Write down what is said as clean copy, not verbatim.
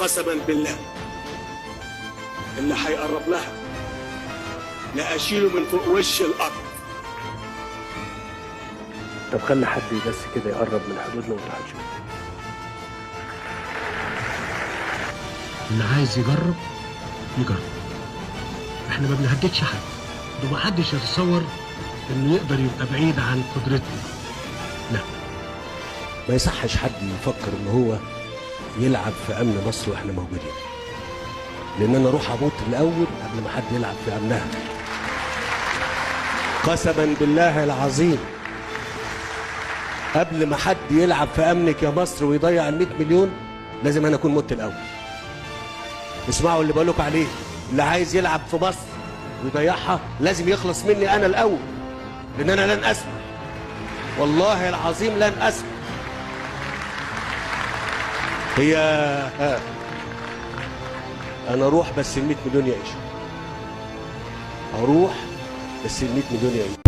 قسما بالله اللي هيقرب لها لا اشيله من فوق وش الارض. طب خلي حد بس كده يقرب من حدودنا وانت هتشوف. اللي عايز يجرب يجرب، احنا ما بنهددش حد، وما حدش يتصور انه يقدر يبقى بعيد عن قدرتنا. لا، ما يصحش حد يفكر ان هو يلعب في امن مصر واحنا موجودين، لان انا اروح اموت الاول قبل ما حد يلعب في امنها. قسما بالله العظيم قبل ما حد يلعب في امنك يا مصر ويضيع ال 100 مليون لازم انا اكون مت الاول. اسمعوا اللي بقولكوا عليه، اللي عايز يلعب في مصر ويضيعها لازم يخلص مني انا الاول، لان انا لن اسمح، والله العظيم لن اسمح. هي انا اروح بس ال 100 مليون يعيشوا، اروح بس ال 100 مليون يعيشوا.